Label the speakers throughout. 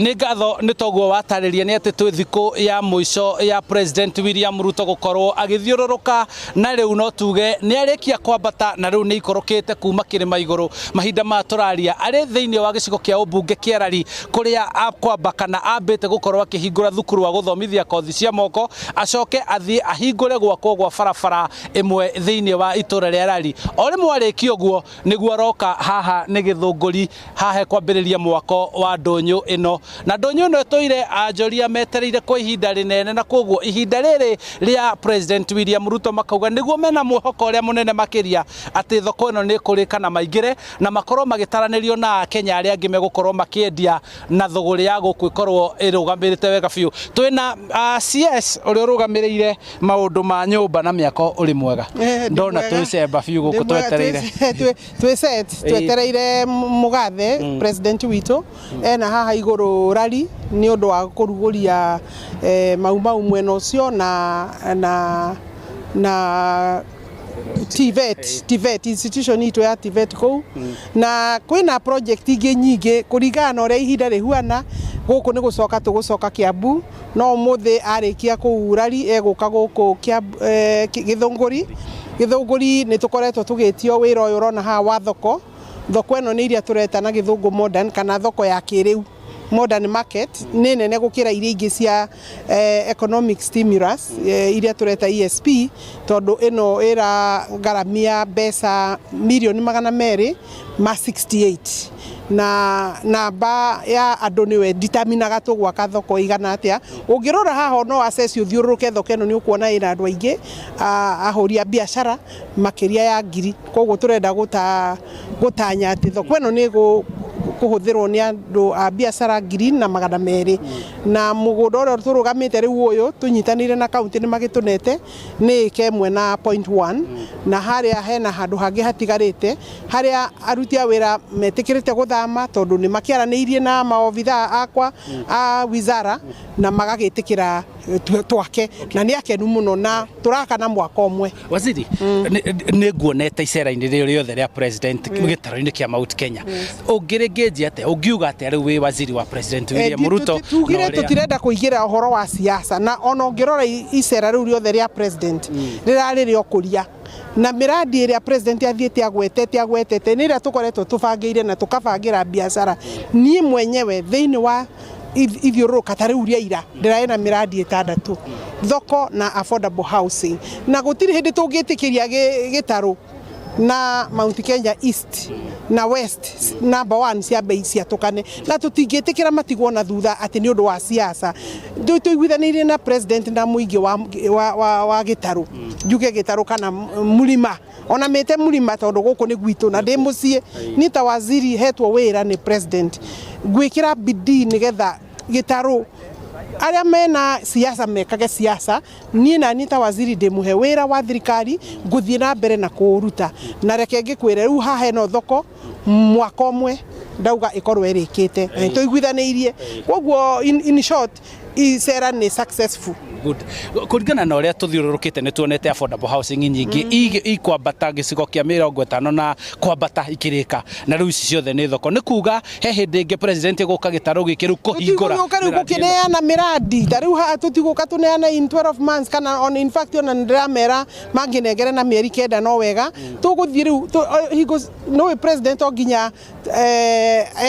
Speaker 1: Nĩ ngatho nĩ toguo watarĩria nĩ atĩ twĩ thikũ ya mũico ya President William Ruto gũkorwo agĩthiũrũrũka, na rĩu no tuge nĩ arĩkia kwambata na rĩu nĩ ikũrũkĩte kuma kĩrĩma igũrũ. Mahinda maya tũraria arĩ thĩinĩ wa gĩcigo kĩa ũmbunge kĩa Lari, kũrĩa akwamba kana ambĩte gũkorwo akĩhingũra thukuru wa gũthomithia kothi cia moko, acoke athiĩ ahingũre gwakwo gwa barabara ĩmwe thĩinĩ wa itũra rĩa Lari. O rĩmwe arĩkia ũguo nĩguo aroka haha nĩ Gĩthũngũri, haha ekwambĩrĩria mwako wa ndũnyũ ĩno. Na ndũnyũ ĩno ĩtũire anjoria metereire kwa ihinda rĩnene, na koguo ihinda rĩrĩ rĩa President William Ruto makauga nĩguo mena mwĩhoko ũrĩa mũnene makĩria atĩ thoko ĩno nĩ ĩkũrĩka na maingĩre na makorwo magĩtaranĩrio na Akenya arĩa angĩ megũkorwo makĩendia na thũgũrĩ ya gũkũ ĩkorwo ĩrũgamĩrĩte wega biũ. Twĩna CS ũrĩa ũrũgamĩrĩire maũndũ ma nyũmba na mĩako, ũrĩ mwega? Ndona twĩcemba biũ gũkũ twetereire.
Speaker 2: Twĩ set twetereire mũgathe president witũ ena haha igũrũ rari nĩ ũndũ wa kũrugũria Mau Mau mwena ũcio na TVET institution itũ ya TVET kũu, na kwĩna project ingĩ nyingĩ kũringana na ũrĩa ihinda rĩhuana. Gũkũ nĩ gũcoka tũgũcoka Kiambu, no ũmũthĩ arĩkia kũu rari egũka gũkũ Gĩthũngũri. Gĩthũngũri nĩ tũkoretwo tũgĩtio wĩra ũyũ ũrona haha wa thoko. Thoko ĩno nĩ iria tũreta na gĩthũngũ modern, kana thoko ya kĩrĩu, modern market. Nĩ nene gũkĩra iria ingĩ cia economic stimulus iria tũreta ESP, tondũ ĩno ĩragaramia mbeca mirioni 268, na namba ya andũ nĩwe determinaga tũgwaka thoko igana atĩa. Ũngĩrora haha, no access ũthiũrũrũke thoko ĩno, nĩ ũkuona ĩna andũ aingĩ, ahũri a biacara makĩria ya 1000. Koguo tũrenda gũtanya atĩ thoko ĩno nĩ kũhũthĩrwo nĩ andũ a biacara 1200, na mũgũnda ũrĩa tũrũgamĩte rĩu ũyũ tũnyitanĩire na kaunti nĩ magĩtũnete nĩ ĩka 1 na point 1, na harĩa hena handũ hangĩ hatigarĩte harĩa aruti a wĩra metĩkĩrĩte gũthama, tondũ nĩ makĩaranĩirie na maobithaa akwa a wizara na magagĩtĩkĩra twake, na nĩ akenu mũno na tũraka na mwaka ũmwe.
Speaker 1: Waziri, nĩ nguonete icera-inĩ rĩrĩ rĩothe rĩa president gĩtaro-inĩ kĩa Mount Kenya. Ũngĩrĩngĩnjia atĩa, ũngiuga atĩa rĩu wĩ waziri wa President William Ruto?
Speaker 2: Tugire tũtirenda kũingĩra ũhoro wa siasa, na ona ũngĩrora icera rĩu rĩothe rĩa president rĩrarĩ rĩa ũkũria na mĩrandi ĩrĩa president athiĩte agwetete nĩ ĩrĩa tũkoretwo tũbangĩire na tũkabangĩra biacara. Niĩ mwenyewe thĩinĩ wa ithiũrũrũka ta rĩu rĩa ira ndĩrarĩ na mĩrandi 6, thoko na affordable housing, na gũtirĩ hĩndĩ tũngĩtĩkĩria gĩtarũ na Mount Kenya East na West number one cia mbei ciatũkane, na tũtingĩtĩkĩra matigwo na thutha atĩ nĩ ũndũ wa siasa. Tũiguithanĩirie na president na mũingĩ wa gĩtarũ, njuge gĩtarũ kana mũrima, ona mĩte mũrima, tondũ gũkũ nĩ gwitũ na ndĩ mũciĩ. Niĩ ta waziri hetwo wĩra nĩ president, ngwĩkĩra bidii nĩgetha gĩtarũ arĩa mena siasa mekage siasa. Niĩ na niĩ ta waziri ndĩmũhe wĩra wa thirikari, ngũthiĩ na mbere na kũũruta. Na reke ngĩkwĩre, rĩu haha ĩno thoko mwaka ũmwe ndauga ĩkorwo ĩrĩkĩte, na nĩtũiguithanĩirie. Koguo in short, icera nĩ successful.
Speaker 1: Good. Kũringana na ũrĩa tũthiũrũrũkĩte, nĩ tuonete affordable housing nyingĩ ikwambata gĩcigo kĩa 50 na kwambata ikĩrĩka, na rĩu ici ciothe nĩ thoko. Nĩ kuga he hĩndĩ ĩngĩ president gũka gĩtarũ gĩkĩ rĩu kũhingũra
Speaker 2: Tũtigũka rĩu
Speaker 1: mĩrandi ĩno?
Speaker 2: Gũkĩneana mĩrandi ta rĩu haha tũtigũka tũneana in 12 months kana on, in fact ona nĩndĩramera mangĩnengere na mĩeri 9 no wega. Tũgũthiĩ rĩu hingo nĩũĩ president o nginya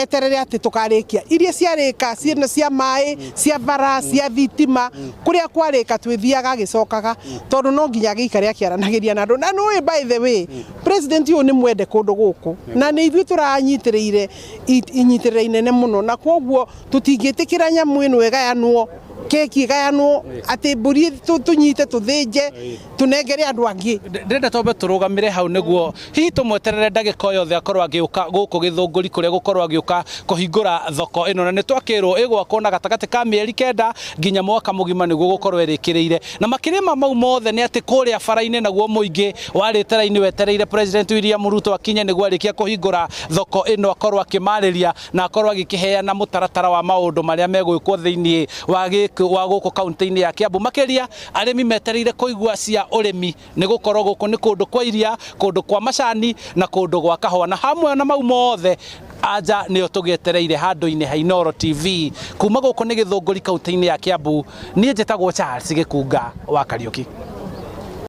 Speaker 2: eterere atĩ tũkarĩkia iria ciarĩka ciĩna cia maĩ, cia bara, cia thitima. Kũrĩa kwarĩka twĩthiaga agĩcokaga, tondũ no nginya agĩikare akĩaranagĩria na andũ. Na nĩũĩ, by the way, president ũyũ nĩ mwende kũndũ gũkũ, na nĩ ithuĩ tũranyitĩrĩire inyitĩrĩra inene mũno, na koguo tũtingĩtĩkĩra nyamũ ĩno ĩgayanwo, keki ĩgayanwo atĩ mbũri tũnyite tũthĩnje tũnengere andũ angĩ.
Speaker 1: Ndĩrenda twambe tũrũgamĩre hau nĩguo hihi tũmweterere ndagĩka o yothe akorwo agĩũka gũkũ Gĩthũngũri, kũrĩa gũkorwo agĩũka kũhingũra thoko ĩno, na nĩ twakĩrwo ĩgwakwo na gatagatĩ ka mĩeri 9 nginya mwaka mũgima nĩguo gũkorwo ĩrĩkĩrĩire. Na makĩria ma mau mothe nĩ atĩ kũrĩa bara-inĩ naguo mũingĩ warĩte raini wetereire President William Ruto akinye nĩguo arĩkia kũhingũra thoko ĩno akorwo akĩmarĩria na akorwo agĩkĩheana mũtaratara wa maũndũ marĩa megwĩkwo thĩinĩ wa gĩkũ wa gũkũ kaunti-inĩ ya Kiambu. Makĩria arĩmi metereire kũigua cia ũrĩmi, nĩ gũkorwo gũkũ nĩ kũndũ kwa iria, kũndũ kwa macani na kũndũ gwa kahũa, na hamwe na mau mothe. Anja nĩyo tũgĩetereire handũ-inĩ ha Inooro TV. Kuma gũkũ nĩ Gĩthũngũri kaunti-inĩ ya Kiambu, niĩ njĩtagwo Charles Gĩkunga wa Kariũki.